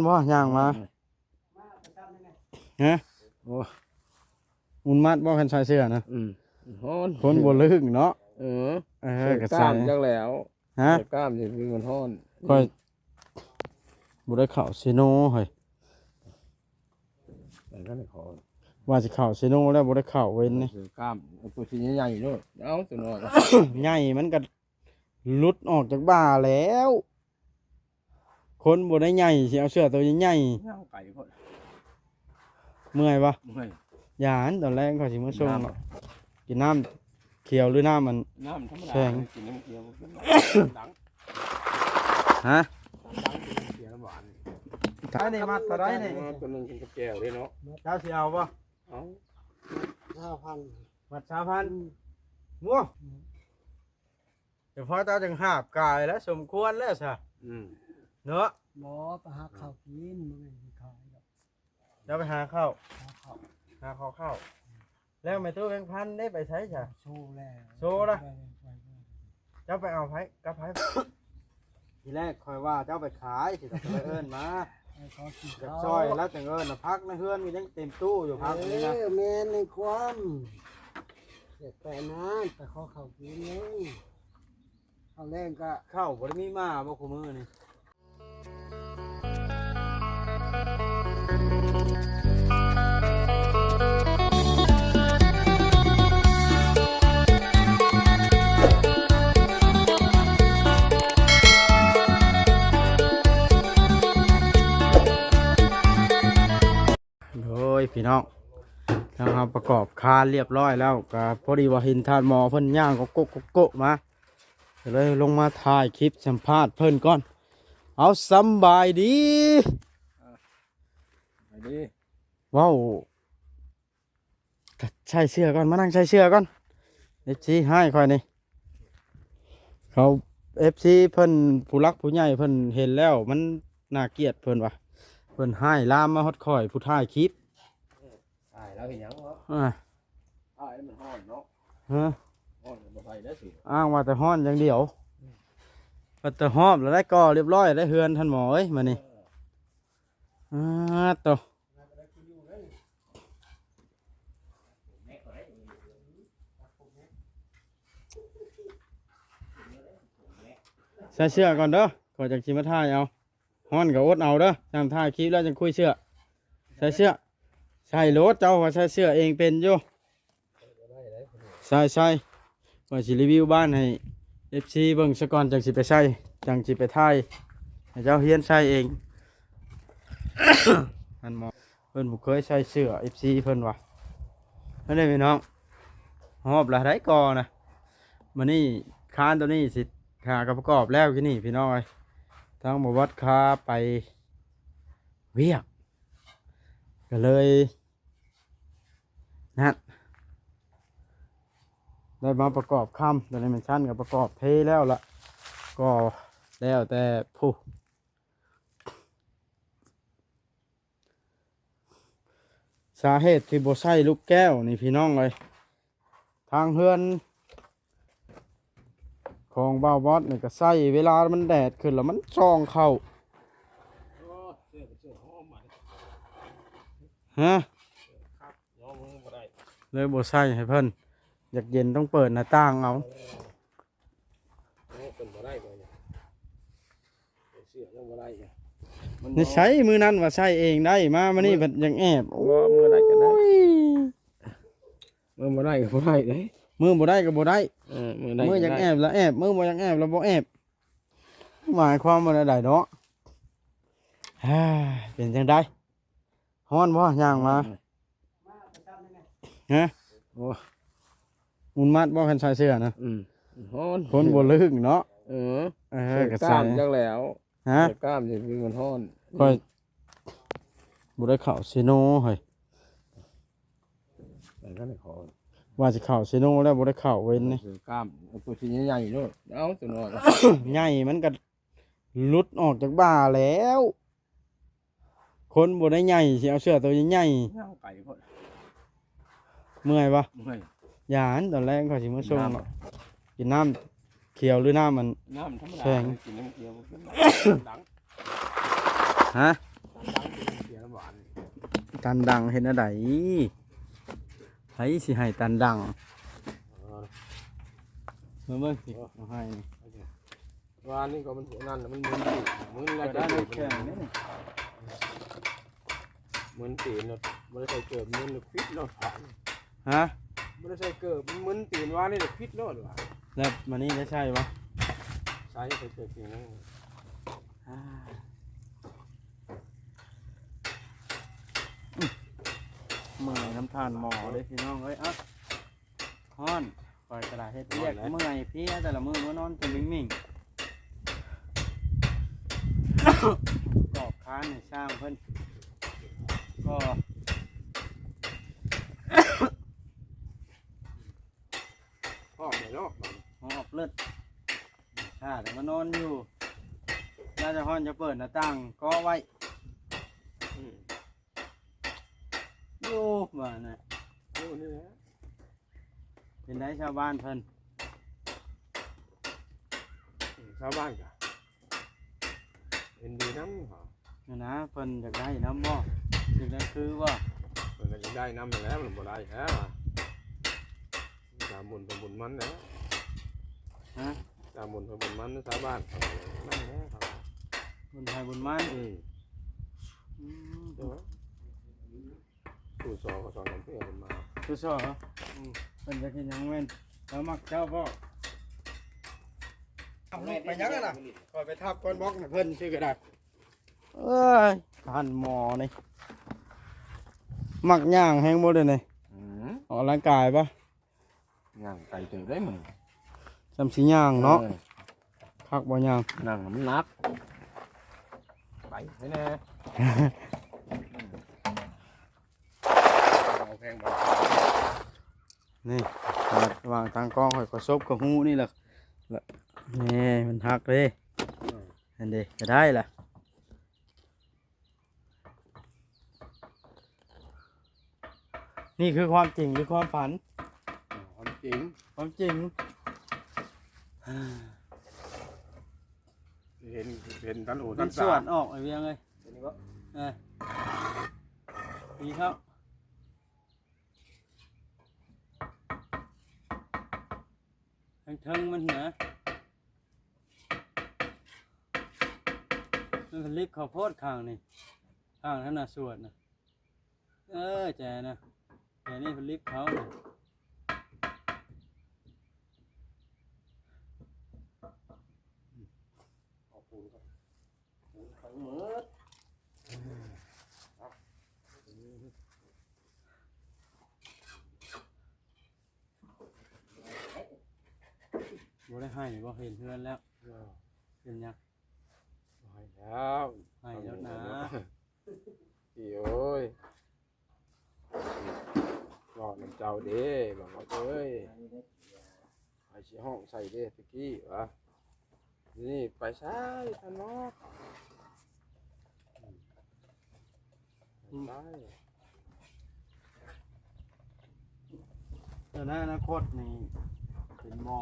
ບໍ່ ຍ່າງມາ ຮະ ໂອ້ ອຸ່ນມັດບໍ່ ຄັນໃສ່ເສື້ອນະ? ອືມ ຮ້ອນ ຄົນບໍ່ລຶກເນາະ. ເອີ ເອີ ເສື້ອ ກໍໃສ່ ກ້າມຈັກແລ້ວ ຮະ ໃສ່ກ້າມຊິມັນຮ້ອນ. ຂ້ອຍບໍ່ໄດ້ເຂົ້າເຊໂນເຮີ້ຍ ວ່າຊິເຂົ້າເຊໂນແລ້ວ ບໍ່ໄດ້ເຂົ້າເວັນນີ້. ໃສ່ກ້າມ ເອົາຕົວຊິໃຫຍ່ໆໂລດ ເອົາຕົວນ້ອຍ ໃຫຍ່ມັນກໍ ຫຼຸດອອກຈາກບ່າແລ້ວ. ຄົນບໍ່ໄດ້ໃຫຍ່ ຊິເອົາເສື້ອໂຕໃຫຍ່ໆ ຍ່າງໄກໂພດ. ເມື່ອຍບໍ່? ເມື່ອຍ. ຢ້ານ ຕອນແລງຂ້ອຍຊິມາສົ່ງເນາະ. ກິນນ້ຳຂຽວ ຫຼື ນ້ຳອັນ ນ້ຳທຳມະດາ ແຂງ ກິນນ້ຳຂຽວ ບໍ່ເປັນຫຍັງ. ຮະ? ນ້ຳຂຽວ ນ້ຳຫວານ. ອັນນີ້ມັດເທົ່າໃດນີ້? ຕົວໜຶ່ງກິນກັບແຈ່ວເດ້ເນາະ. ເຈົ້າຊິເອົາບໍ່? ເອົາ. ຊາວພັນ. ມັດຊາວພັນ. ອືມ ໂອ້ ອືມ. ແຕ່ພໍເຈົ້າຈັ່ງຫາບກາຍແລ້ວ ສົມຄວນແລ້ວຊະ. ອືມ ເນາະ. ບໍ່ ໄປຫາເຂົ້າກິນ ບໍ່ແມ່ນຊິຂາຍດອກ. ເຈົ້າໄປຫາເຂົ້າ ຫາເຂົ້າ ຫາເຂົ້າ ເຂົ້າ. ແລ້ວແມ່ຕູ້ແບງພັນເດ້ ໄປໃສຊະ? ໂຊແລ້ວ ໂຊລະ. ເຈົ້າໄປເອົາໃຜ ກັບໃຜ? ທີແລກຂ້ອຍວ່າເຈົ້າໄປຂາຍ ຊິໄປເອີ້ນມາ ໄປຂໍກິນ ຢາກ ເຂົ້າ ຊ່ອຍແລ້ວຈັ່ງເອີ້ນ. ຜັກໃນເຮືອນກໍຍັງເຕັມຕູ້ຢູ່ ຜັກນີ້ນະ. ເອີ ແມ່ນ ໃນຄວາມ ຢາກໄປນັ້ນ ໄປຂໍເຂົ້າກິນ. ເຂົ້າແລງກະ ເຂົ້າບໍ່ໄດ້ມີມາບໍ່ຄູ່ມື້ນີ້? ໂດຍພີ່ນ້ອງ ທາງເຮົາປະກອບຄານລຽບຮ້ອຍແລ້ວ ກໍພໍດີວ່າເຫັນທ່ານໝໍເພິ່ນຍ່າງກໍໂກະໆໆມາ ກໍເລີຍລົງມາຖ່າຍຄລິບສຳພາດເພິ່ນກ່ອນ. ເອົາ ສຳບາຍດີ ສະບາຍດີ. ເວົ້າ ໃສ່ເສື້ອກ່ອນ ມານັ່ງໃສ່ເສື້ອກ່ອນ. ເອັຟຊີ ໃຫ້ຂ້ອຍນີ້ ເຂົາ ເອັຟຊີ ເພິ່ນ ຜູ້ຫຼັກຜູ້ໃຫຍ່ເພິ່ນເຫັນແລ້ວ ມັນໜ້າກຽດ ເພິ່ນວ່າ ເພິ່ນຮ້າຍລາມມາຮອດຂ້ອຍ ຜູ້ຖ່າຍຄລິບ. ເອີ ອາຍລາວເຮັດຫຍັງເນາະ? ອ່າ ອ້າຍມັນຮ້ອນເນາະ. ຮະ? ຮ້ອນກໍບໍ່ໃສ່ໄດ້ຊິ ອ້າງວ່າແຕ່ຮ້ອນຢ່າງດຽວ. ອືມ ວ່າແຕ່ຮອບແລ້ວໄດ້ ກໍ່ລຽບຮ້ອຍໄດ້ເຮືອນທ່ານໝໍເອີຍ ມານີ້. ເອີ ອາ ໂຕ ໃສ່ເສື້ອກ່ອນເດີ ຂ້ອຍຈັ່ງຊິມາຖ່າຍເອົາ. ຮ້ອນກໍອົດເອົາເດີ ຈັ່ງຖ່າຍຄລິບແລ້ວຈັ່ງຄຸຍເສື້ອ. ໃສ່ເສື້ອ ໃສ່ໂລດ ເຈົ້າວ່າໃສ່ເສື້ອເອງເປັນຢູ່. ໃສ່ ໃສ່ ຂ້ອຍຊິຣີວິວບ້ານໃຫ້ເອັຟຊີເບິ່ງສາກ່ອນ ຈັ່ງຊິໄປໃສ່ ຈັ່ງຊິໄປຖ່າຍ ໃຫ້ເຈົ້າຮຽນໃສ່ເອງ. ທ່ານໝໍເພິ່ນບໍ່ເຄີຍໃສ່ເສື້ອ ເອັຟຊີ ເພິ່ນວ່າ. ນັ້ນເດ້ພີ່ນ້ອງ ຮອບລະໄດ້ກໍ່ນະ. ມື້ນີ້ຄານໂຕນີ້ຊິຫາກະປະກອບແລ້ວກິນນີ້ພີ່ນ້ອງເອີຍ. ທາງບໍ່ວັດຄາໄປວຽກ ກໍເລີຍ ນັ້ນ ໄດ້ມາປະກອບຄຳ ຕອນນີ້ແມ່ນຊັ້ນກໍປະກອບເທແລ້ວລະ ກໍແລ້ວແຕ່ຜູ້ ສາເຫດທີ່ບໍ່ໃສ່ລູກແກ້ວນີ້ພີ່ນ້ອງເອີຍ ທາງເຮືອນ ຂອງບ່າວບອດນີ້ກໍໃສ່ ເວລາມັນແດດຂຶ້ນແລ້ວມັນສ່ອງເຂົ້າ. ຮະ? ເລີຍບໍ່ໃສ່ໃຫ້ເພິ່ນ ຢາກເຢັນຕ້ອງເປີດໜ້າຕ່າງເອົາ. ນິໄສມື້ນັ້ນວ່າໃສ່ເອງໄດ້ ມາມື້ນີ້ພັດຢາກແອບ. ໂອ້ຍ ມື້ໃດກໍໄດ້ ມື້ບໍ່ໄດ້ກໍບໍ່ໄດ້ເດ້ ມື້ບໍ່ໄດ້ກໍບໍ່ໄດ້. ເອີ ມື້ໃດ ມື້ຢາກແອບລະແອບ ມື້ບໍ່ຢາກແອບລະບໍ່ແອບ. ໝາຍຄວາມວ່າແນວໃດເນາະ? ເປັນຈັ່ງໃດ? ຮ້ອນບໍ່? ຍ່າງມາ. ຮະ? ໂອ້ ອຸ່ນມັດບໍ່ ຄັນໃສ່ເສື້ອນະ? ອືມ ຮ້ອນ ຄົນບໍ່ລຶກເນາະ. ເອີ ເອີ ໃສ່ກ້າມຈັກແລ້ວ. ຮະ? ໃສ່ກ້າມຊິມັນຮ້ອນ. ຂ້ອຍ ບໍ່ໄດ້ເຂົ້າເຊໂນເຮີ້ຍ ວ່າຊິເຂົ້າເຊໂນແລ້ວ ບໍ່ໄດ້ເຂົ້າເວັນນີ້. ກ້າມ ເອົາຕົວຊິໃຫຍ່ໆໂລດ ເອົາຕົວນ້ອຍ. ໃຫຍ່ມັນກໍຫຼຸດອອກຈາກບ່າແລ້ວ. ຄົນບໍ່ໄດ້ໃຫຍ່ ຊິເອົາເສື້ອໂຕໃຫຍ່ໆ ຍ່າງໄກໂພດ. ເມື່ອຍບໍ່? ເມື່ອຍ. ຢ້ານ ຕອນແລງຂ້ອຍຊິມາສົ່ງເນາະ. ກິນນ້ຳຂຽວ ຫຼື ນ້ຳອັນ ນ້ຳທຳມະດາ ແຂງ ກິນນ້ຳຂຽວບໍ່ເປັນຫຍັງ. ຮະ? ຕັນດັງເຮັດແນວໃດ? ໃຜຊິໃຫ້ຕັນດັງ? ເອີ ມາເບິ່ງຊິ ເອົາໃຫ້ນີ້ ວານນີ້ກໍມັນອັນນັ້ນ ມັນມຶນຕີນ ມຶນແລ້ວຈະ ແຂງນີ້ ມຶນຕີນ ບໍ່ໄດ້ໃສ່ເກີບ ມຶນຂວິດໂລດ. ຮະ? ບໍ່ໄດ້ໃສ່ເກີບ ມັນມຶນຕີນ ວານນີ້ຂວິດໂລດວ່າ. ແລ້ວມານີ້ໄດ້ໃສ່ບໍ່? ໃສ່ ໃສ່ເກີບປີໜຶ່ງ. ເມື່ອຍນຳທ່ານໝໍເດ້ພີ່ນ້ອງເອີຍ. ອ່ະ ຮ້ອນ ຂ້ອຍກະໄດ້ເຮັດວຽກ ຮ້ອນແຫຼະ ເມື່ອຍເພຍແຕ່ລະມື້ ມານອນແຕ່ມິ່ງໆ ກອກຄານໃຫ້ຊ່າງເພິ່ນ ກໍ ຮອດແລ້ວເນາະ ຮອດເລີດ ຖ້າແຕ່ມານອນຢູ່ ຢາກຈະຮ້ອນຈະເປີດໜ້າຕ່າງກໍໄວ້ ອືມ ຢູ່ວ່ານະ ໂອ້ ນີ້ແຫຼະ ເປັນໃດຊາວບ້ານເພິ່ນ? ອືມ ຊາວບ້ານກະເຫັນດີນຳ ຫັ້ນນະ ເພິ່ນຢາກໄດ້ນຳບໍ່? ຢາກໄດ້ຄືບໍ່? ເພິ່ນກະຢາກໄດ້ນຳຫັ້ນແຫຼະ ມັນບໍ່ໄດ້ແລ້ວ ຕາມບຸນໄຜບຸນມັນແຫຼະ. ຮະ? ຕາມບຸນໃຜບຸນມັນ ຊາວບ້ານ ນັ້ນແຫຼະ ບຸນໃຜບຸນມັນ. ອືມ ອືມ ຜູ້ສອງ ສອງຄົນເພິ່ນມາ ຜູ້ສອງ ອືມ ເພິ່ນຢາກເຮັດຫຍັງແມ່ນ ລາວມັກເຈົ້າບໍ່? ໄປຫຍັງຫັ້ນນະ? ຂ້ອຍໄປທັບກ້ອນບລັອກໃຫ້ເພິ່ນຊື່ກະໄດ້. ເອີຍ ທ່ານໝໍນີ້ ມັກຍ່າງແຮງບໍ່ເດນີ້? ອືມ ອອກກຳລັງກາຍບໍ່? ຍ່າງໄກເຕີບເດ້ມື້ນີ້ ຊ່ຳຊິຍ່າງເນາະ. ເອີ ຄັກບໍ່ຍ່າງ ນັ່ງມັນໜັກ ໄປໃສແດ່ ເອົາແພງບໍ່? ນີ້ ລະຫວ່າງທາງກ້ອງຂ້ອຍກໍສົບກະຮູ້ນີ້ລະ ແນ່ ມັນຫັກເດ້. ເອີ ຫັ້ນເດ້ ກະໄດ້ລະ. ນີ້ຄືຄວາມຈິງຫຼືຄວາມຝັນ? ຄວາມຈິງ ຄວາມຈິງ ເຫັນ ເຫັນທັນຫູທັນຕາ ມີສວນອອກ ໄອ້ວຽງເອີຍ ເຫັນບໍ່? ເອີ ດີເຂົ້າ ເທິງໆ ມັນຫັ້ນນະ ມັນກະລິກເຂົ້າໂພດຂ້າງນີ້ ຂ້າງຫັ້ນນະສວນນະ ເອີ ແຈນະ ແຈນີ້ເພິ່ນລິກເຂົ້ານະ ເອົາປູນກ່ອນ ປູນທັງໝົດ. ບໍ່ໄດ້ໃຫ້ບໍ່ ເຫັນເຮືອນແລ້ວ ເອີ ເປັນຫຍັງ ໃຫ້ແລ້ວ ໃຫ້ແລ້ວນະ ອີ ໂອ້ຍ ເວົ້ານຳເຈົ້າເດ້ ບາງເອີຍ ໃຜຊິຮ້ອງໃສ່ເດ້ຕະກີ້ຫວາ ນີ້ໄປໃສທ່ານໝໍ ອືມ ໄປໃສ ແຕ່ໃນອະນາຄົດນີ້ ເປັນໝໍ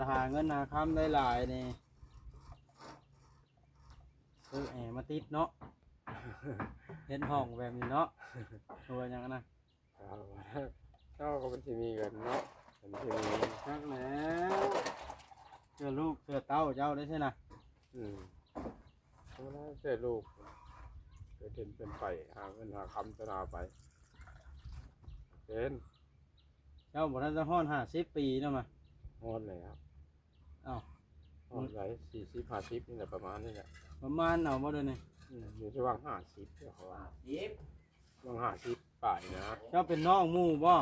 ລະຫາເງິນຫາຄຳໄດ້ຫຼາຍນີ້ ຊື້ແອມາຕິດເນາະ ເຮັດຫ້ອງແບບນີ້ເນາະ ເພື່ອຫຍັງນະ? ເອົາ ເຮົາກໍມັນຊິມີເງິນເນາະ ມັນຊິມີ ຈັກແລ້ວ ເພື່ອລູກເພື່ອເຕົ້າເຈົ້າໄດ້ຊັ້ນນະ ອືມ ເພື່ອລູກ ເພື່ອເປັນ ເປັນໄປ ຫາເງິນຫາຄຳຕົວໜ້າໄປ ເປັນ ເຈົ້າບໍ່ທັນຈະຮອດຫ້າສິບປີເນາະມະ ຮອດແລ້ວ ອ້າວ ຮອດໄດ໋ ສີ່ສິບ ຫ້າສິບນີ້ແຫຼະ ປະມານນີ້ແຫຼະ ປະມານເອົາບໍ່ດຽວນີ້ ອືມ ຢູ່ທີ່ວ່າງຫ້າສິບ ຫ້າສິບ ວ່າງຫ້າສິບປາຍນະ ເຈົ້າເປັນນ້ອງໝູ່ບໍ່?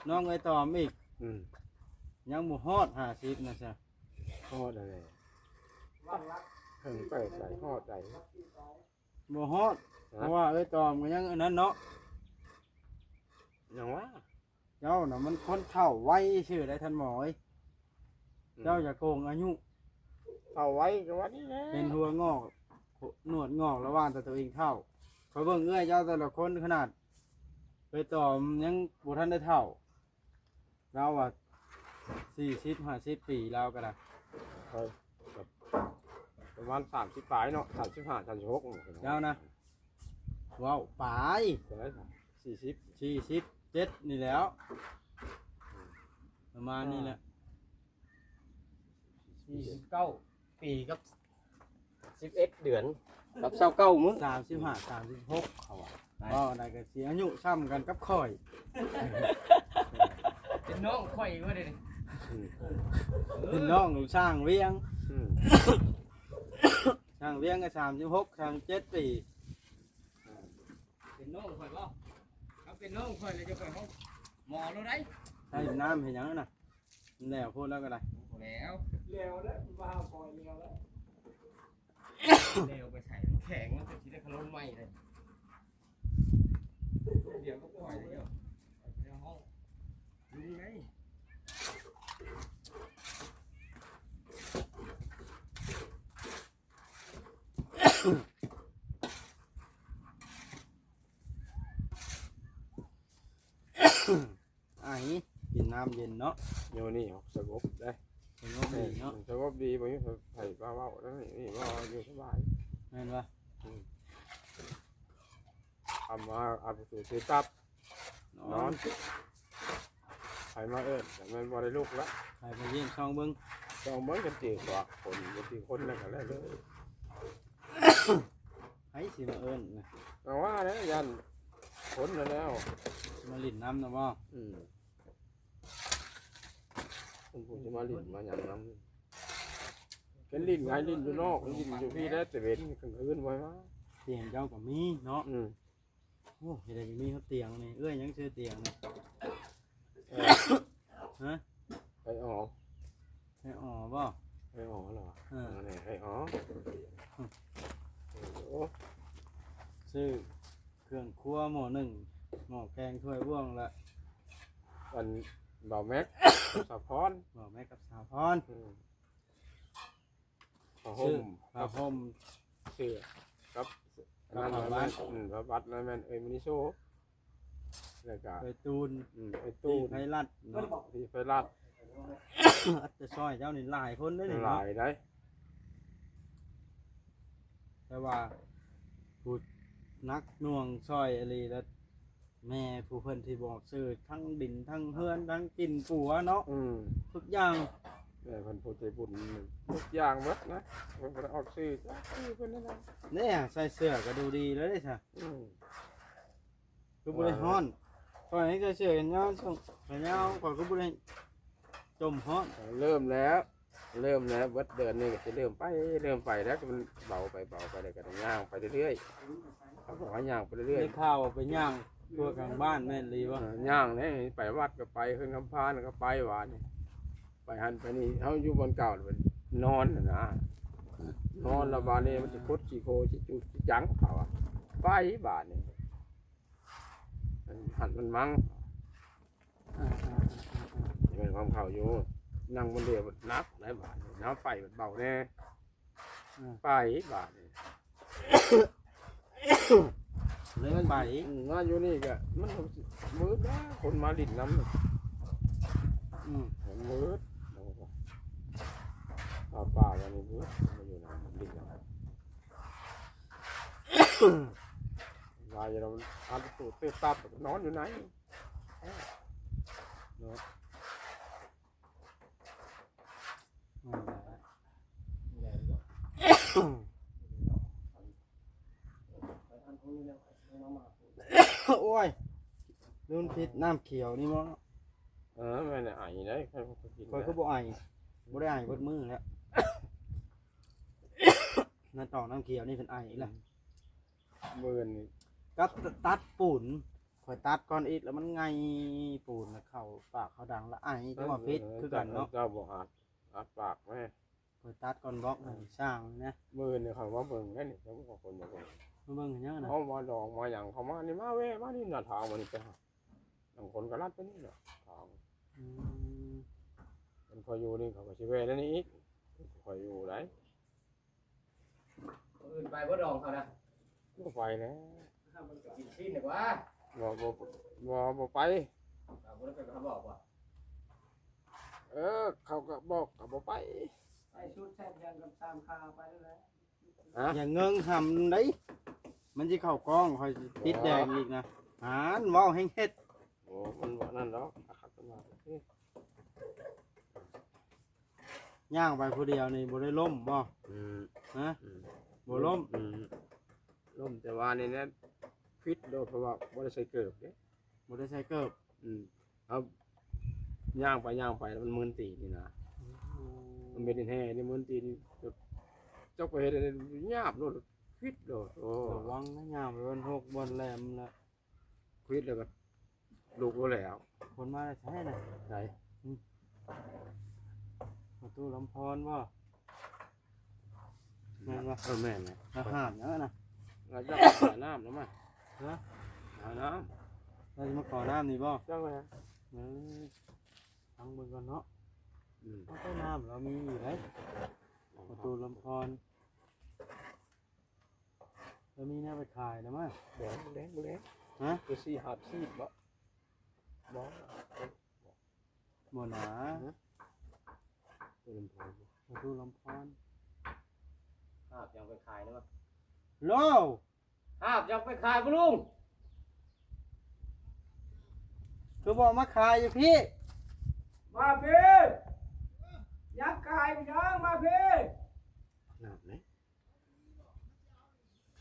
ນ້ອງເອື້ອຍຕອມອີກ ອືມ ຍັງບໍ່ຮອດຫ້າສິບນະຊະ ຮອດແລ້ວ ເຖິງໄປໃສ ຮອດໃດ ບໍ່ຮອດ ຮະ ເພາະວ່າເອື້ອຍຕອມກໍຍັງອັນນັ້ນເນາະ ຫຍັງວະ? ເຈົ້ານະມັນຄົນເຖົ້າໄວຊື່ໃດ໋ທ່ານໝໍເອີຍ ອືມ ເຈົ້າຢ່າໂກງອາຍຸ ເຖົ້າໄວກໍວ່ານີ້ແຫຼະ ເຫັນຫົວງອກ ໜວດງອກລະວ່າແຕ່ໂຕເອງເຖົ້າ ຂ້ອຍເບິ່ງເອື້ອຍເຈົ້າແຕ່ລະຄົນຂະໜາດເອື້ອຍຕອມຍັງບໍ່ທັນໄດ້ເຖົ້າ ລາວວ່າສີ່ສິບ ຫ້າສິບປີລາວກໍໄດ້ ຂ້ອຍ ປະມານສາມສິບປາຍເນາະ ສາມສິບຫ້າ ສາມສິບຫົກ ເຈົ້ານະ ເວົ້າປາຍ ເທົ່າໃດ? ສີ່ສິບ ສີ່ສິບເຈັດນີ້ແຫຼ້ວ ປະມານນີ້ແຫຼະ ສີ່ສິບເກົ້າປີກັບສິບເອັດເດືອນ ກັບຊາວເກົ້າມື້ ສາມສິບຫ້າ ສາມສິບຫົກ ເຂົາວ່າ ເວົ້າໄດ້ກໍຊິອາຍຸຊ່ຳກັນກັບຂ້ອຍ ເປັນນ້ອງຂ້ອຍວ່າເດ້ນີ້ ເປັນນ້ອງຊ່າງວຽງ ອືມ ຊ່າງວຽງກໍສາມສິບຫົກ ສາມສິບເຈັດປີ ເປັນນ້ອງຂ້ອຍບໍ່? ຄັນເປັນນ້ອງຂ້ອຍແລ້ວຈະໄປຫ້ອງໝໍໂລດໃດ໋ ໃສ່ນ້ຳເຮັດຫຍັງນະ? ແລ້ວໂພດແລ້ວກໍໄດ້ ແລ້ວ ແລ້ວແລ້ວ ວ່າຂ້ອຍແລ້ວແລ້ວ ແລ້ວໄປໃສ່ ມັນແຂງ ມັນຈະຊິໄດ້ຄາລົນໃໝ່ເດ້ ດຽວກໍປ່ອຍແລ້ວ ໄປເອົາຫ້ອງລຸງໄດ໋. ໄອ ກິນນ້ຳເຢັນເນາະ ຢູ່ນີ້ສະຫງົບເດ້ ສະຫງົບດີເນາະ ເອີ ມັນສະຫງົບດີ ບໍ່ມີໃຜມາເວົ້ານຳນີ້ ນີ້ເວົ້າຢູ່ສະບາຍ ແມ່ນບໍ່? ອືມ ເອົາມາ ເອົາໄປສູ່ທີ່ຕັບ ນອນ ນອນ ໃຜມາເອີ້ນ ແມ່ນບໍ່ໄດ້ລຸກລະ ໃຜມາຢ້ຽມຊ່ອງເບິ່ງ ຊ່ອງເບິ່ງກັນຕິວ່າຄົນ ບໍ່ຕິຄົນນັ້ນກໍແລ້ວເດີ ໃຜຊິມາເອີ້ນນະ ກໍວ່າແລ້ວ ຢ້ານຄົນນັ້ນແລ້ວ ຊິມາຫຼິ້ນນຳນະບໍ່? ອືມ ເພິ່ນຜູ້ຊິມາຫຼິ້ນມາຫຍັງນຳ ເປັນຫຼິ້ນໄງ ຫຼິ້ນຢູ່ນອກ ຫຼິ້ນຢູ່ພີ້ແລ້ວ ແຕ່ເວັນ ກາງຄືນບໍ່ໃຫ້ມາ ຕຽງເຈົ້າກໍມີເນາະ ອືມ ໂອ້ ເຮັດໃດມີຮອດຕຽງນີ້ ເອື້ອຍຍັງຊື້ຕຽງນີ້ ເອີ ຮະ ໄອ້ອໍ ໄອ້ອໍບໍ່? ໄອ້ອໍເຫາະ ເອີ ອັນນີ້ໄອ້ອໍ ອືມ ໂອ້ ຊື້ເຄື່ອງຄົວໝໍ້ໜຶ່ງ ໝໍ້ແກງ ຖ້ວຍ ບ່ວງ ແລະ ອັນ ບ່າວແມັກ ກັບສາວພອນ ບ່າວແມັກກັບສາວພອນ ອືມ ຜ້າຫົ່ມ ຊື້ຜ້າຫົ່ມ ເສື້ອ ກັບ ກັບຜ້າບັດ ອືມ ຜ້າບັດນັ້ນແມ່ນເອື້ອຍມະນີໂຊ ແລ້ວກະເອື້ອຍຕູນ ອືມ ເອື້ອຍຕູນ ໄພລັດເນາະ ພີ່ໄພລັດ ແຕ່ຊ່ອຍເຈົ້ານີ້ຫຼາຍຄົນເດ້ນີ້ເນາະ ຫຼາຍໃດ໋ ແຕ່ວ່າຜູ້ໜັກໜ່ວງຊ່ອຍອີ່ຫຼີລະ ແມ່ຜູ້ເພິ່ນທີ່ບອກຊື້ທັງດິນທັງເຮືອນທັງກິນປົວເນາະ ອືມ ທຸກຢ່າງ ແມ່ເພິ່ນຜູ້ໃຈບຸນທຸກຢ່າງເບິດນະ ເພິ່ນບໍ່ໄດ້ອອກຊື່ ຊື່ເພິ່ນນັ້ນແຫຼະ ແນ່ ໃສ່ເສື້ອກໍດູດີແລ້ວເດ້ຊະ ອືມ ຄືບໍ່ໄດ້ຮ້ອນ ຂ້ອຍໃສ່ເສື້ອແຂນຍາວ ແຂນຍາວ ຂ້ອຍຄືບໍ່ໄດ້ຈົມຮ້ອນ ເລີ່ມແລ້ວ ເລີ່ມແລ້ວ ເບິດເດືອນນີ້ກໍຊິເລີ່ມໄປ ເລີ່ມໄປແລ້ວ ມັນເບົາໄປ ເບົາໄປ ແລ້ວກໍຍ່າງໄປເລື້ອຍໆ ເຂົາບອກວ່າຍ່າງໄປເລື້ອຍໆ ໄດ້ຂ່າວວ່າໄປຍ່າງທົ່ວກາງບ້ານແມ່ນອີ່ຫຼີບໍ່? ເອີ ຍ່າງເດ້ ໄປວັດກໍໄປ ຂຶ້ນຄຳພານກໍໄປ ວານນີ້ ໄປຫັ້ນໄປນີ້ ເຮົາຢູ່ບ່ອນເກົ່ານອນຫັ້ນນະ ນອນແລ້ວບາດນີ້ມັນຊິຄົດຊິໂຄຊິຈຸດຊິຈັງ ເຂົາວ່າ ໄປບາດນີ້ ມັນຫັນມັນມັງ ອ່າໆ ແມ່ນຄວາມເຂົາຢູ່ ນັ່ງຄົນດຽວບັດໜັກຫຼາຍບາດນີ້ ເຮົາໄປບັດເບົາແດ່ ອ່າ ໄປບາດນີ້ ເລີຍໄປ ອືມ ມາຢູ່ນີ້ກະມັນມືດນະ ຄົນມາຫຼິ້ນນຳ ອືມ ມັນມືດ ເອົາປ່າມານີ້ມືດ ມາຢູ່ນຳຫຼິ້ນນຳ ວ່າຢູ່ແລ້ວ ອັດຕູດຕຶບຕັບ ນອນຢູ່ໃນ ເນາະ ໂອ້ຍ ລືມປິດນ້ຳຂຽວນີ້ບໍ່? ເອີ ແມ່ນໄອເດ້ ຂ້ອຍກໍກິນ ຂ້ອຍຄືບໍ່ໄອ ບໍ່ໄດ້ໄອເບິດມື້ແລ້ວ ນ້ຳຕອກນ້ຳຂຽວນີ້ເປັນໄອອີກແລ້ວ ມື້ນີ້ ກັບຕັດປູນ ຂ້ອຍຕັດກ່ອນອີກ ແລ້ວມັນໄງ່ປູນ ແລ້ວເຂົ້າປາກເຂົ້າດັງ ແລ້ວໄອ ແຕ່ວ່າຜິດຄືກັນເນາະ ເຈົ້າບໍ່ອັດ ອັດປາກແມ້ ຂ້ອຍຕັດກ່ອນບລັອກໃຫ້ຊ່າງນະ ມື້ນີ້ເຂົາມາເບິ່ງແລ້ວນີ້ ເຈົ້າບໍ່ຄົນມາເບິ່ງ ມາເບິ່ງເຮັດຫຍັງນະ ເອົາມາດອງມາຫຍັງ ເຂົາມານີ້ ມາແວ່ມານີ້ນະ ທາງມັນໄປຫາ ບາງຄົນກໍລັດໄປນີ້ແຫຼະ ທາງ ອືມ ມັນຂ້ອຍຢູ່ນີ້ ເຂົາກໍຊິແວ່ແນວນີ້ອີກ ຂ້ອຍຢູ່ໃດ ມື້ອື່ນໄປບໍ່ດອງເຂົານະ? ບໍ່ໄປແລ້ວ ມັນກໍກິນຊີ້ນດີກວ່າ ບໍ່ ບໍ່ ບໍ່ ບໍ່ໄປ ເຂົາບໍ່ໄດ້ໄປ ເຂົາບອກບໍ່? ເອີ ເຂົາກໍບອກກໍບໍ່ໄປ ໃສ່ຊຸດໃສ່ຫຍັງກັນຕາມຄາໄປນັ້ນແຫຼະ ຮະ? ຢ່າເງິງຫຳໄດ໋ ມັນຊິເຂົ້າກ້ອງ ຂ້ອຍຊິຕິດແດງອີກນະ. ຫັ້ນ ເວົ້າແຮງເຮັດ. ໂອ້ ມັນບໍ່ນັ້ນດອກ ຄັກ ເພິ່ນວ່າ. ຍ່າງໄປຜູ້ດຽວນີ້ບໍ່ໄດ້ລົ້ມບໍ່? ອືມ ຮະ? ອືມ ບໍ່ລົ້ມ. ອືມ ລົ້ມແຕ່ວ່ານີ້ນະ ຄວິດໂລດ ເພາະວ່າບໍ່ໄດ້ໃສ່ເກີບເດ້. ບໍ່ໄດ້ໃສ່ເກີບ. ອືມ ເຮົາຍ່າງໄປຍ່າງໄປ ແລ້ວມັນມຶນຕີນນີ້ນະ. ໂອ້ ມັນເປັນແຮ່ນີ້ ມຶນຕີນນີ້ ຈົກໄປເຮັດອັນນີ້ ຫຍາບໂລດ ຄວິດໂລດ. ໂອ້ ລະວັງນະ ຍ່າງໄປບ່ອນຫົກບ່ອນແຫຼມລະ ຄວິດແລ້ວກໍລຸກໂລດແລ້ວ. ຄົນມາແຕ່ໃສນະ? ໃສ? ອືມ ປະຕູລຳພອນບໍ່? ແມ່ນບໍ່? ເອີ ແມ່ນແຫຼະ. ລາວຫາບຫຍັງນະ? ລາວຢາກຫານ້ຳນຳມາ. ຮະ? ຫານ້ຳ. ລາວຊິມາຂໍນ້ຳນີ້ບໍ່? ຈັກແຫຼະ. ເອີ ຟັງເບິ່ງກ່ອນເນາະ. ອືມ ເອົາແຕ່ນ້ຳລາວມີຢູ່ເດ້. ອໍ ປະຕູລຳພອນ ລາວມີແນວໄປຂາຍນະມາ. ບໍ່ແລງ ບໍ່ແລງ. ຮະ? ຄືຊິຫາບຊີບບໍ່? ບໍ່ ບໍ່ນາ. ຮະ? ປະຕູລຳພອນ ປະຕູລຳພອນ ຫາບຫຍັງໄປຂາຍນະມາ. ໂລ ຫາບຢາກໄປຂາຍບໍ່ລຸງ? ຄືບໍ່ມາຂາຍຢູ່ພີ້? ມາພີ້ ຢາກຂາຍຫຍັງ? ມາພີ້.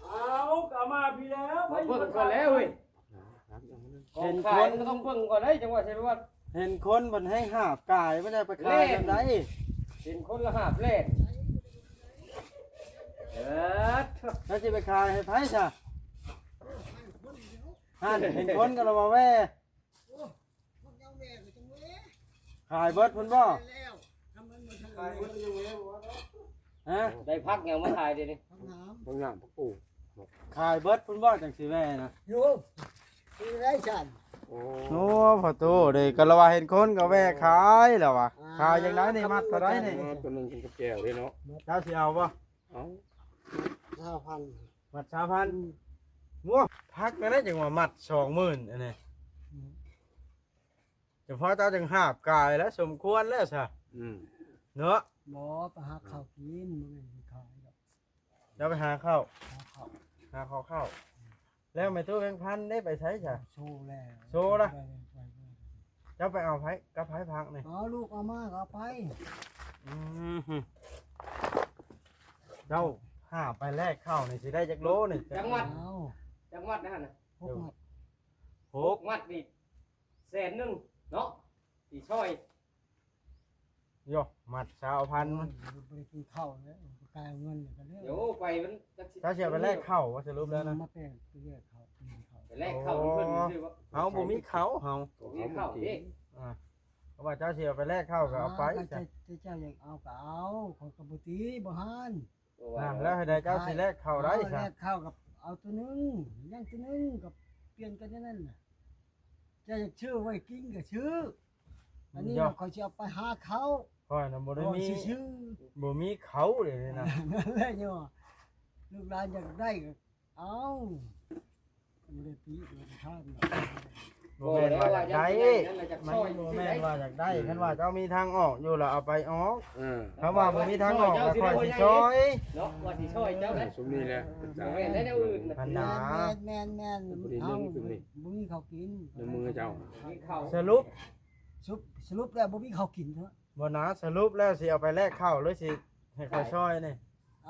ເອົາ ກະມາພີ້ແລ້ວ ມາເບິ່ງກ່ອນແລ້ວເວີຍ. ເຫັນຄົນກໍຕ້ອງເບິ່ງກ່ອນເດ້ ຈັ່ງວ່າຊິວ່າ ເຫັນຄົນເພິ່ນໃຫ້ຫາບກາຍ ບໍ່ໄດ້ໄປຂາຍແບບໃດ? ເຫັນຄົນລະຫາບແລ່ນ. ເອີ ແລ້ວຊິໄປຂາຍໃຫ້ໃຜຊະ? ຫັ້ນ ເຫັນຄົນກໍລະວ່າແວ່. ຂາຍເບິດພຸ້ນບໍ່? ຂາຍເບິດ ຍັງແວ່ບໍ່ວ່າດອກ. ຮະ? ໄດ້ຜັກຫຍັງມາຂາຍດຽວນີ້? ຜັກຫຍາມ ຜັກຫຍາມ ຜັກກູດ. ຂາຍເບິດພຸ້ນບໍ່ ຈັ່ງຊິແວ່ນະ? ຢູ່ ຊິແວ່ຊັ້ນ. ໂອ້ ໂອ້ ພໍ່ຕູ້ເດ້ ກໍລະວ່າເຫັນຄົນກໍແວ່ຂາຍແລ້ວວ່າ. ອ່າ ຂາຍຈັ່ງໃດນີ້? ມັດເທົ່າໃດນີ້? ຕົວໜຶ່ງກິນກັບແຈ່ວເດ້ເນາະ. ເຈົ້າຊິເອົາບໍ່? ເອົາ ຊາວພັນ. ມັດຊາວພັນ. ອືມ ໂອ້ ຜັກອັນນັ້ນຈັ່ງວ່າມັດສອງໝື່ນອັນນີ້. ອືມ ຈະພໍເຈົ້າຈັ່ງຫາບກາຍແລ້ວ ສົມຄວນແລ້ວຊະ. ອືມ ເນາະ. ບໍ່ ໄປຫາເຂົ້າກິນ ບໍ່ແມ່ນຊິຂາຍດອກ. ເຈົ້າໄປຫາເຂົ້າ ຫາເຂົ້າ ຫາເຂົ້າ ເຂົ້າ. ແລ້ວແມ່ຕູ້ແບງພັນເດ້ ໄປໃສຊະ? ໂຊແລ້ວ ໂຊລະ. ໄປ ໄປ ໄປ ເຈົ້າໄປເອົາໃຜ ກັບໃຜຜັກນີ້? ເອົາລູກເອົາມາກໍເອົາໄປ. ອືມ ເຈົ້າຫາໄປແລກເຂົ້ານີ້ ຊິໄດ້ຈັກໂລນີ້? ຈັກມັດ? ເອົາ ຈັກມັດຫັ້ນນະ? ຫົກມັດ. ຫົກມັດນີ້ແສນໜຶ່ງເນາະ ຊິຊ່ອຍ. ໂຍ ມັດຊາວພັນ. ໂອ້ຍ ບໍ່ໄດ້ກິນເຂົ້າແລ້ວ ກາຍເງິນກໍເລີຍ. ໂຍ ໄປມັນຈັກຊິ ເຈົ້າຊິເອົາໄປແລກເຂົ້າບໍ່ ສະຫຼຸບແລ້ວນະ? ມາແປງໄປແລກເຂົ້າ ກິນເຂົ້າ ໄປແລກເຂົ້ານຳເພິ່ນຊື່ບໍ່? ເຮົາບໍ່ມີເຂົ້າ ເຮົາບໍ່ມີເຂົ້າເດ້. ອ່າ ເພາະວ່າເຈົ້າຊິເອົາໄປແລກເຂົ້າກໍເອົາໄປ. ອ່າ ເຈົ້າ ເຈົ້າຢາກເອົາກໍເອົາ ຂ້ອຍກໍບໍ່ຕີ ບໍ່ຮ້ານ. ອ່າ ແລ້ວໃຫ້ໄດ້ ເຈົ້າຊິແລກເຂົ້າໄດ້ຊະ? ແລກເຂົ້າກັບເອົາຕົວໜຶ່ງ ຍັງຕົວໜຶ່ງ ກໍປ່ຽນກັນຢູ່ນັ້ນນະ. ເຈົ້າຢາກຊື້ໄວ້ກິນກໍຊື້ ອັນນີ້ຂ້ອຍຊິເອົາໄປຫາເຂົ້າ. ຂ້ອຍນະບໍ່ໄດ້ມີ ບໍ່ມີເຂົ້າເດນີ້ນະ. ນັ້ນແຫຼະ ເນາະ ລູກຫຼານຢາກໄດ້ກໍເອົາ. ບໍ່ໄດ້ຕິ ບໍ່ໄດ້ຄ້ານ. ບໍ່ແມ່ນວ່າຢາກໄດ້ ມັນບໍ່ແມ່ນວ່າຢາກໄດ້. ຄັນວ່າເຈົ້າມີທາງອອກຢູ່ລະເອົາໄປອອກ. ເອີ ຄັນວ່າບໍ່ມີທາງອອກລະຂ້ອຍຊິຊ່ອຍເນາະ ວ່າຊິຊ່ອຍເຈົ້າ. ເອີ ຊຸມນີ້ແຫຼະ ບໍ່ແມ່ນແນວອື່ນນະ. ຫັ້ນນະ ແມ່ນໆໆ ເຮົາບໍ່ມີເຂົ້າກິນ ໃນມືເຈົ້າ. ສະຫຼຸບ ສະຫຼຸບແລ້ວບໍ່ມີເຂົ້າກິນເນາະ. ບໍ່ນະ ສະຫຼຸບແລ້ວຊິເອົາໄປແລກເຂົ້າ ຫຼືຊິໃຫ້ຂ້ອຍຊ່ອຍນີ້?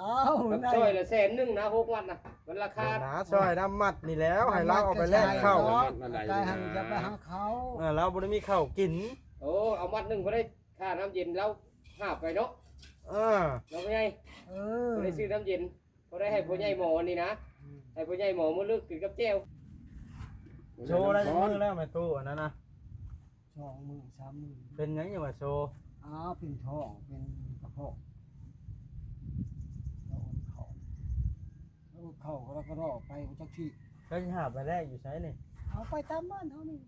ອ້າວ ມັນຊ່ອຍລະແສນໜຶ່ງນະ ຫົກມັດນະ ມັນລາຄາ. ບໍ່ນະ ຊ່ອຍນຳມັດນີ້ແລ້ວ ໃຫ້ລາວເອົາໄປແລກເຂົ້າ. ກາຍຫັ້ນຈະໄປຫາເຂົ້າ. ເອີ ລາວບໍ່ໄດ້ມີເຂົ້າກິນ. ໂອ້ ເອົາມັດໜຶ່ງພໍໄດ້ຄ່ານ້ຳເຢັນລາວຫາບໄປເນາະ. ເອີ ລາວບໍ່ໃຫຍ່. ເອີ ບໍ່ໄດ້ຊື້ນ້ຳເຢັນ ພໍໄດ້ໃຫ້ພໍ່ໃຫຍ່ໝໍນີ້ນະ. ອືມ ໃຫ້ພໍ່ໃຫຍ່ໝໍມື້ລຶກກິນກັບແຈ່ວ. ໂຊໄດ້ຈັກມື້ແລ້ວແມ່ຕູ້ອັນນັ້ນນະ? ສອງມື້ສາມມື້. ເປັນຫຍັງຍັງວ່າໂຊ? ອ້າວ ເປັນທ້ອງ ເປັນກະເພາະ ແລ້ວອົດເຂົ້າ ແລ້ວອົດເຂົ້າ ແລ້ວກໍລອກໄປບໍ່ຈັກທີ່. ເຈົ້າຊິຫາບໄປແລກຢູ່ໃສນີ້? ເອົາໄປຕາມບ້ານເຮົານີ້.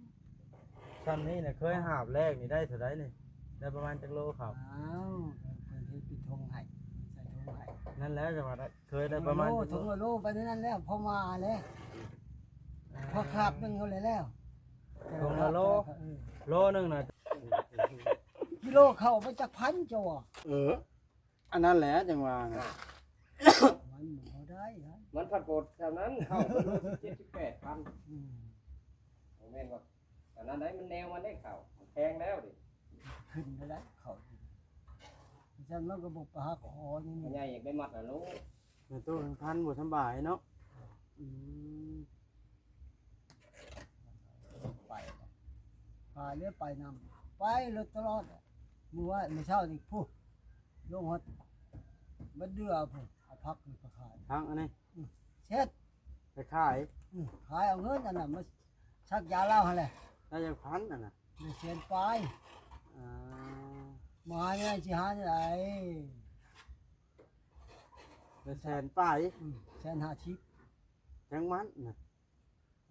ຊ່ຳນີ້ນະ ເຄີຍຫາບແລກນີ້ໄດ້ເທົ່າໃດນີ້? ໄດ້ປະມານຈັກໂລເຂົ້າ? ອ້າວ ເພິ່ນເຮັດເປັນຖົງໃຫ້ ໃສ່ຖົງໃຫ້. ນັ້ນແຫຼະ ຈັ່ງວ່າໄດ້ ເຄີຍໄດ້ປະມານ ຖົງລະໂລ ຖົງລະໂລ ໄປນັ້ນແຫຼະ ພໍມາແຫຼະ. ອ່າ ພໍຄາບໜຶ່ງເທົ່າໃດແລ້ວ? ຖົງລະໂລ. ເອີ ໂລໜຶ່ງນະ ກິໂລເຂົ້າໄປຈັກພັນເຈົ້າວ່າ. ເອີ ອັນນັ້ນແຫຼະຈັ່ງວ່ານະ ມັນບໍ່ໄດ້ນະ. ມັນພັດໂພດສ່ຳນັ້ນ ເຂົ້າມັນໂລສິບເຈັດ ສິບແປດພັນ ອືມ ບໍ່ແມ່ນວ່າອັນນັ້ນໃດ໋ ມັນແນວມັນໄດ໋ ເຂົ້າມັນແພງແລ້ວເດ ຂຶ້ນໄດ້ເຂົ້າ ຊັ້ນມັນກໍບໍ່ປະຫັກຄໍນີ້ ໃຫຍ່ຢາກໄດ້ມັດລະໂລ ແມ່ຕູ້ແພງພັນບໍ່ສຳບາຍເນາະ ອືມ ໄປ ພາເຫຼືອໄປນຳ ໄປລົດຕະຫຼອດ ມື້ວານ ມື້ເຊົ້ານີ້ພຸ້ນ ລົງຮອດບັດເດືອພຸ້ນ ເອົາຜັກນີ້ໄປຂາຍ ຜັກອັນນີ້ ອືມ ເຊັດ ໄປຂາຍ ອືມ ຂາຍເອົາເງິນອັນນັ້ນມາສັກຢາລາວຫັ້ນແຫຼະ ໄດ້ຈັກພັນອັນນັ້ນ ໄດ້ແສນປາຍ ອ່າ ມາຫາແນວຊິຫາແນວໃດ ໄດ້ແສນປາຍ ອືມ ແສນຫ້າສິບ ຈັກມັດນະ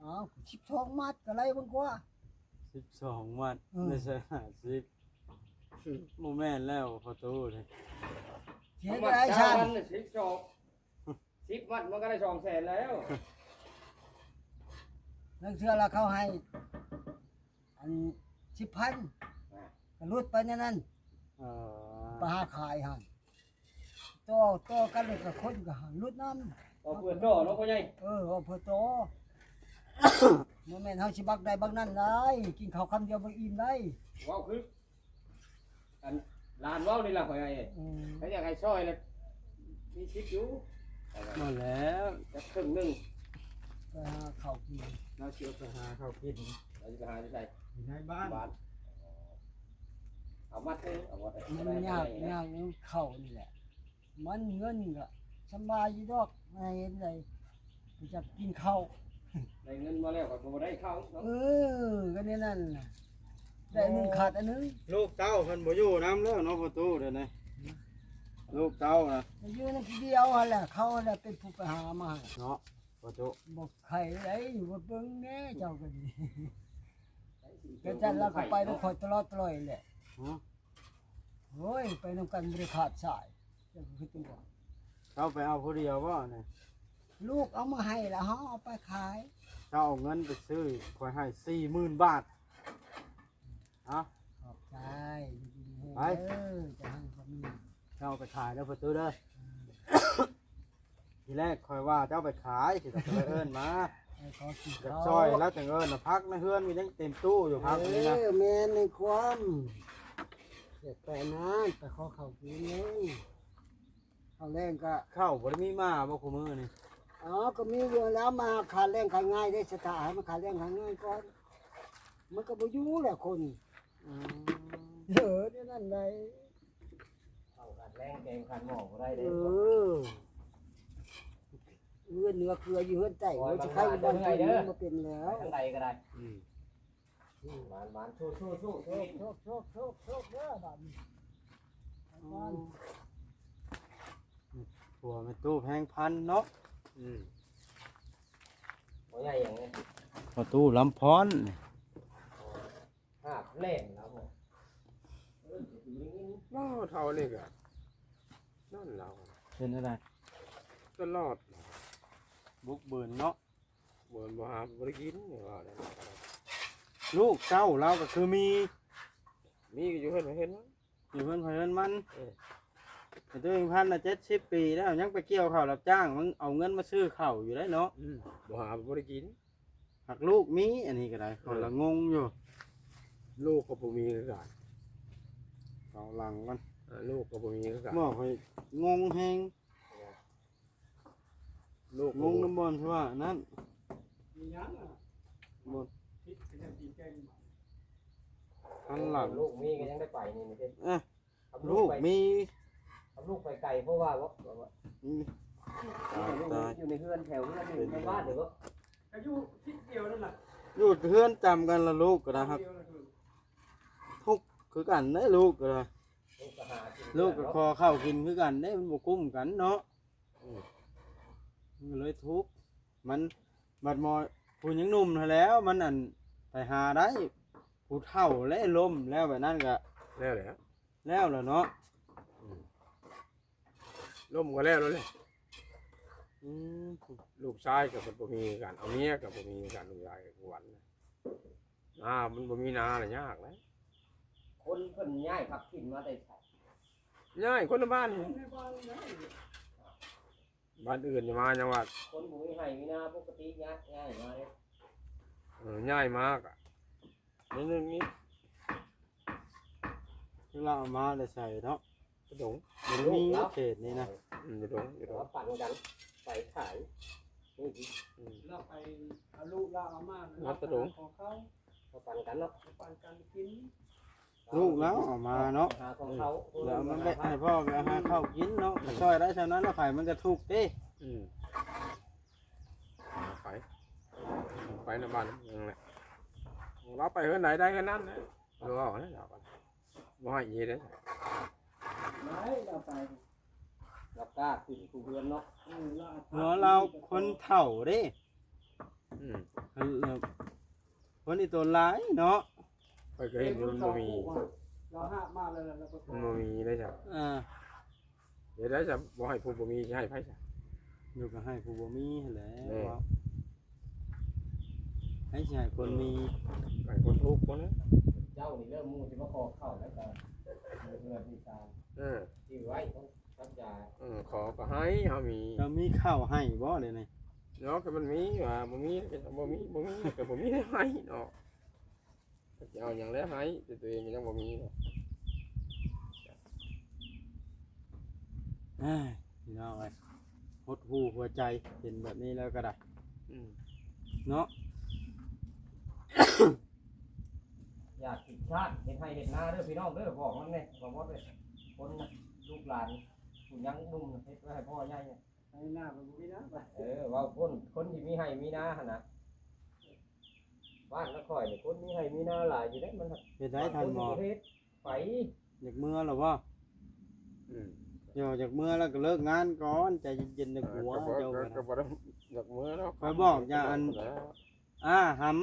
ອ້າວ ສິບສອງມັດກໍໄດ້ເບິ່ງກວ່າ ສິບສອງມັດ ອືມ ໄດ້ແສນຫ້າສິບ ບໍ່ແມ່ນແລ້ວພໍ່ຕູ້ເດ້ ເສຍ ມັດ ໄດ້ຊັ້ນ ສິບສອງ ສິບມັດມັນກໍໄດ້ສອງແສນແລ້ວ ລາງເທື່ອລະເຂົາໃຫ້ ອັນ ສິບພັນ ອ່າ ກໍຫຼຸດໄປແນວນັ້ນ ເອີ ໄປຫາຂາຍຫັ້ນ ຕໍ່ ຕໍ່ກັນແລ້ວກໍຄົນກໍຫຼຸດນຳ ເອົາເພື່ອຕໍ່ເນາະພໍ່ໃຫຍ່ ເອີ ເອົາເພື່ອຕໍ່ ບໍ່ແມ່ນເຮົາຊິບັກໃດບັກນັ້ນໄດ້ ກິນເຂົ້າຄຳດຽວບໍ່ອີ່ມໄດ້ ເວົ້າຄື ອັນຫຼານເວົ້ານີ້ລະ ຂ້ອຍ ອືມ ຂ້ອຍຢາກໃຫ້ຊ່ອຍລະ ມີສິດຢູ່ ນັ້ນແຫຼະ ຈັກເຄິ່ງໜຶ່ງ ໄປຫາເຂົ້າກິນ ລາວຊິໄປຫາເຂົ້າກິນ ລາວຊິໄປຫາຢູ່ໃສ? ຢູ່ໃນບ້ານ ບ້ານ ເອົາມັດເລີຍ ເອົາມັດ ມັນຍາກ ຍາກນຳເຂົ້ານີ້ແຫຼະ ມັນເງິນກໍສຳບາຍຢູ່ດອກ ໃຫ້ເຮັດໃດ ໄປຈັກກິນເຂົ້າ ໄດ້ເງິນມາແລ້ວກໍບໍ່ໄດ້ເຂົ້າເນາະ ເອີ ກໍແນວນັ້ນນະ ໄດ້ອັນໜຶ່ງຂາດອັນໜຶ່ງ ລູກເຕົ້າເພິ່ນບໍ່ຢູ່ນຳແລ້ວເນາະ ພໍ່ຕູ້ ດຽວນີ້ ລູກເຕົ້ານະ ຢູ່ນຳຜູ້ດຽວຫັ້ນແຫຼະ ເຂົາຫັ້ນແຫຼະເປັນຜູ້ໄປຫາມາໃຫ້ເນາະ ພໍ່ຕູ້ ບໍ່ໃຄ່ໃດ ຢູ່ເບິ່ງແດ່ເຈົ້າກໍດີ ແຕ່ຈັ່ງລາວກໍໄປນຳຂ້ອຍຕະຫຼອດຕະຫຼອຍແຫຼະ ຮະ ໂອ້ຍ ໄປນຳກັນບໍ່ໄດ້ຂາດສາຍ ເຈົ້າກໍຄິດເບິ່ງກ່ອນ ເຈົ້າໄປເອົາຜູ້ດຽວບໍ່ນີ້? ລູກເອົາມາໃຫ້ລະ ເຮົາເອົາໄປຂາຍ ເຈົ້າເອົາເງິນໄປຊື້ ຂ້ອຍໃຫ້ສີ່ໝື່ນບາດ ເອົາ ຂອບໃຈ ຢູ່ດີມີແຮງ ໄປ ເດີ ຈະຮັ່ງຈະມີ ເຈົ້າເອົາໄປຂາຍເດີ ພໍ່ຕູ້ເດີ ອືມ ທີແລກຂ້ອຍວ່າເຈົ້າໄປຂາຍ ຊິຕ້ອງໄປເອີ້ນມາ ເອີ ຂໍກິນ ຢາກ ເຂົ້າ ຊ່ອຍລາວຈັ່ງເອີ້ນນະ ຜັກໃນເຮືອນມັນຍັງເຕັມຕູ້ຢູ່ ເອີ ຜັກນີ້ນະ ແມ່ນໃນຄວາມ ຢາກໄປນັ້ນ ໄປຂໍເຂົ້າກິນເລີຍ ເຂົ້າແລງກະ ເຂົ້າບໍ່ໄດ້ມີມາບໍ່ຄູ່ມື້ນີ້? ອໍ ກໍມີຢູ່ແລ້ວ ມາຂາແລງຂາຍງ່າຍເດ້ ສະຖາໃຫ້ມັນຂາແລງຂາຍງ່າຍກ່ອນ ມັນກໍບໍ່ຢູ່ແຫຼະຄົນ ອືມ ເອີ ແນວນັ້ນໃດ ເຂົ້າຂາດແລງແກງຂາດໝໍ້ບໍ່ໄດ້ເດ້ ເອີ ເຮືອນເໜືອເກືອຢູ່ເຮືອນໃຕ້ ໂອ້ຍ ມັນຊິໄຄຢູ່ບ້ານເພິ່ນ ມັນບໍ່ເປັນແລ້ວ ໄປທາງໃດກໍໄດ້ ອືມ ໝານໆ ສູ້ໆ ສູ້ໆ ໂຊກໆ ໂຊກໆ ເດີບາດນີ້ ອືມ ຜົວແມ່ຕູ້ແພງພັນເນາະ ອືມ ບໍ່ໃຫຍ່ຫຍັງເລີຍ ພໍ່ຕູ້ລຳພອນ ຫາບແລ່ນລາວ ລາວເຖົ້ານີ້ກະນັ້ນລາວ ເປັນແນວໃດ? ຕະຫຼອດ ບຸກບືນເນາະ ບໍ່ ບໍ່ຫາ ບໍ່ໄດ້ກິນ ວ່າແນວນັ້ນກະໄດ້ ລູກເຕົ້າລາວກະຄືມີ ມີກະຢູ່ເຮືອນໃຜເຮືອນມັນ ຢູ່ເຮືອນໃຜເຮືອນມັນ ເອີ ແຕ່ໂຕເອງພັນນະ ເຈັດສິບປີແລ້ວ ຍັງໄປກ່ຽວເຂົ້າຮັບຈ້າງ ມັນເອົາເງິນມາຊື້ເຂົ້າຢູ່ໄດ໋ເນາະ ອືມ ບໍ່ຫາບໍ່ໄດ້ກິນ ຫາກລູກມີ ອັນນີ້ກໍໄດ້ ເອີ ຂ້ອຍລະງົງຢູ່ ລູກກໍບໍ່ມີຄືກັນ ເອົາຫຼັງມັນ ເອີ ລູກກໍບໍ່ມີຄືກັນ ບໍ່ ຂ້ອຍງົງແຮງ ລູກ ງົງນຳບ່ອນທີ່ວ່ານັ້ນ ມີຫຍັງອະ ບ່ອນ ຜິດກໍຍັງຕີແກ່ງ ອັນຫຼັງ ລູກມີກໍຍັງໄດ້ໄປນີ້ ນີ້ເດ້ ເອີ ລູກມີ ເອົາລູກໄປໄກ ເພາະວ່າບໍ່ ອືມ ຕາຍ ຢູ່ໃນເຮືອນ ແຖວເຮືອນນີ້ ໃນບ້ານນີ້ບໍ່ ກໍຢູ່ທິດດຽວນັ້ນລະ ຢູ່ເຮືອນຈຳກັນລະ ລູກກໍໄດ້ ທຸກຄືກັນເດ້ ລູກກໍໄດ້ ລູກກໍຫາກິນ ລູກກໍຂໍເຂົ້າກິນຄືກັນເດ້ ມັນບໍ່ກຸ້ມກັນເນາະ ອືມ ມັນກໍເລີຍທຸກ ມັນ ບັດໝໍ້ ຜູ້ຍັງໜຸ່ມຫັ້ນແຫຼ້ວ ມັນ ອັນ ໄປຫາໄດ້ ຜູ້ເຖົ້າແລ້ວ ລົ້ມແລ້ວ ແບບນັ້ນກະ ແລ້ວແຫຼະ ແລ້ວແຫຼະເນາະ ອືມ ລົ້ມກໍແລ້ວແລ້ວແຫຼະ ອືມ ລູກຊາຍກໍບໍ່ມີຄືກັນ ເອົາເມຍກໍບໍ່ມີຄືກັນ ລູກຊາຍກໍຫວັນ ນາ ມັນບໍ່ມີນາລະຍາກແຫຼະ ຄົນເພິ່ນຍ້າຍພັກຖິ່ນມາແຕ່ໃສ? ຍ້າຍຄົນໃນບ້ານ ໃນບ້ານນີ້ແຫຼະ ບ້ານອື່ນຈະມາຍັງວ່າ ຄົນບໍ່ມີໄຮ່ມີນາປົກກະຕິຍ້າຍ ຍ້າຍມາເດ້. ເອີ ຍ້າຍມາກະ ນີ້ ນີ້ ນີ້ ລາວເອົາມາແຕ່ໃສເນາະ? ຕະດົງ ມັນມີເຂດນີ້ນະ. ອືມ ຕະດົງ ຕະດົງ ວ່າປັນກັນໄປຂາຍ. ນີ້ ອືມ ລາວໄປເອົາລູກລາວເອົາມາ ມັນຕະດົງ ຂອງເຂົາ ເຂົາປັນກັນເນາະ ເຂົາປັນກັນກິນ. ລູກລາວເອົາມາເນາະ ຫາຂອງເຂົາ ແລ້ວມັນໄປໃຫ້ພໍ່ໄປຫາເຂົ້າກິນເນາະ ກໍຊ່ອຍໄດ້ສ່ຳນັ້ນລະ ໃຜມັນກໍທຸກເດ້. ອືມ ໄປ ໄປນຳບ້ານນັ້ນແຫຼະ ລາວໄປເຮືອນໃດໄດ້ເຮືອນນັ້ນແຫຼະ ລາວເວົ້າແຫຼະ ລາວກໍບໍ່ໃຫ້ອີກເດ້. ໄດ້ລາວໄປ ລາວກ້າຂຶ້ນຄູ່ເຮືອນເນາະ. ເອີ ລາວ ເອີ ລາວຄົນເຖົ້າເດ້. ອືມ ເອີ ຄົນອີ່ຕົນຫຼາຍເນາະ. ຂ້ອຍກໍເຫັນຢູ່ ມັນບໍ່ມີ ລາວຫາບມາແລ້ວ ລາວກໍ ມັນບໍ່ມີເດ້ຊະ. ອ່າ ດຽວໄດ້ຊະ ບໍ່ໃຫ້ຜູ້ບໍ່ມີ ຊິໃຫ້ໃຜຊະ? ຢູ່ກໍໃຫ້ຜູ້ບໍ່ມີຫັ້ນແຫຼະ. ແມ່ນ ໃຜຊິໃຫ້ຄົນມີ ໃຫ້ຄົນທຸກພຸ້ນແຫຼະ. ເຈົ້ານີ້ເລີ່ມໝູ່ຊິມາຂໍເຂົ້າແລ້ວກໍເຮືອນທີ່ຊານ ເອີ ທີ່ໄວ້ຕ້ອງສັດຢາ. ເອີ ຂໍກໍໃຫ້ເຮົາມີ ເຈົ້າມີເຂົ້າໃຫ້ບໍ່ດຽວນີ້? ເນາະ ກໍມັນມີວ່າບໍ່ມີກໍບໍ່ມີ ບໍ່ມີກໍບໍ່ມີໃຫ້ເນາະ. ຈະເອົາຫຍັງແລ້ວໃຫ້ ແຕ່ຕົວເອງກໍຍັງບໍ່ມີເນາະ. ເອີຍ ພີ່ນ້ອງເອີຍ ຫົດຫູ່ຫົວໃຈ ເຫັນແບບນີ້ແລ້ວກໍໄດ້. ອືມ ເນາະ ຢາກກິນຊາດ ເຮັດໄຮ່ເຮັດນາເດີພີ່ນ້ອງເດີ ບອກນຳແດ່ ບອກໝົດເລີຍ. ຄົນນະ ລູກຫຼານຜູ້ຍັງໜຸ່ມ ເຮັດໄວ້ໃຫ້ພໍ່ໃຫຍ່. ໄຮ່ນາເພິ່ນບໍ່ມີນາ. ເອີ ເວົ້າຄົນ ຄົນທີ່ມີໄຮ່ມີນາຫັ້ນນະ ບ້ານນະຂ້ອຍນີ້ຄົນມີໄຮ່ມີນາຫຼາຍຢູ່ເດ້. ມັນເຮັດໄດ້ ທ່ານໝໍ ເຮັດໄປ ຢາກເມືອແລ້ວບໍ່? ອືມ ເອີ ຢາກເມືອແລ້ວກໍເລີກງານກ່ອນ ໃຈເຢັນໆ ເອີ ເດີຜົວ ກໍບໍ່ ເຈົ້າກໍ ກໍບໍ່ໄດ້ຢາກເມືອດອກ. ຂ້ອຍບອກຢ່າອັນ ອ່າ ຫຳ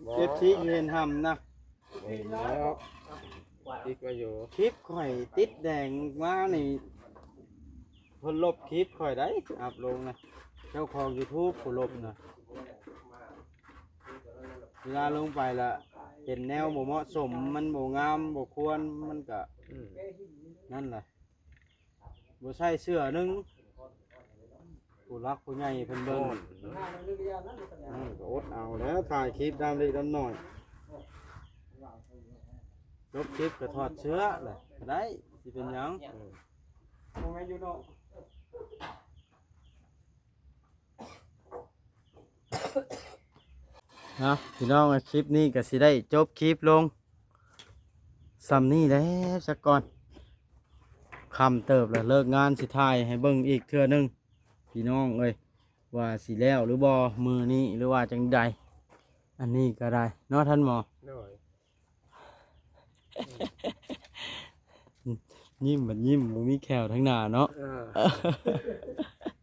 ບໍ່ ເອັຟຊີ ເຫັນຫຳນະ ເຫັນແລ້ວ ຕິດໄວ້ຢູ່ ຄລິບຂ້ອຍຕິດແດງມານີ້ ເພິ່ນລົບຄລິບຂ້ອຍໄດ໋ ອັບລົງນະ ເຈົ້າຂອງຢູທູບຜູ້ລົບນະ. ເວລາລົງໄປລະເຫັນແນວບໍ່ເໝາະສົມ ມັນບໍ່ງາມບໍ່ຄວນ ມັນກະ ອືມ ນັ້ນລະ ບໍ່ໃສ່ເສື້ອໜຶ່ງ ຜູ້ຫຼັກຜູ້ໃຫຍ່ເພິ່ນເບິ່ງ. ໂອ້ຍ ເອີ ກໍອົດເອົາແຫຼະ ຖ່າຍຄລິບດຳເລັກດຳນ້ອຍ ຈົບຄລິບກໍຖອດເສື້ອລະ ກໍໄດ້ ຊິເປັນຫຍັງ? ເອີ ບໍ່ແມ່ນຢູ່ນອກ. ເນາະ ພີ່ນ້ອງເອີຍ ຄລິບນີ້ກໍຊິໄດ້ຈົບຄລິບລົງສ່ຳນີ້ແຫຼະສາກ່ອນ ຄ່ຳເຕີບແລ້ວ ເລີກງານ ຊິຖ່າຍໃຫ້ເບິ່ງອີກເທື່ອໜຶ່ງ ພີ່ນ້ອງເອີຍ ວ່າຊິແລ້ວຫຼືບໍ່ມື້ນີ້ ຫຼືວ່າຈັ່ງໃດ. ອັນນີ້ກໍໄດ້ເນາະທ່ານໝໍ. ໂດຍ ຍິ້ມບັດຍິ້ມ ບໍ່ມີແຂ້ວທາງໜ້າເນາະ. ເ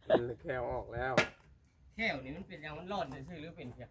ອີ ແຂ້ວອອກແລ້ວ ແຂ້ວນີ້ມັນເປັນຫຍັງ ມັນຮ້ອນຊື່ໆ ຫຼືເປັນຫຍັງ?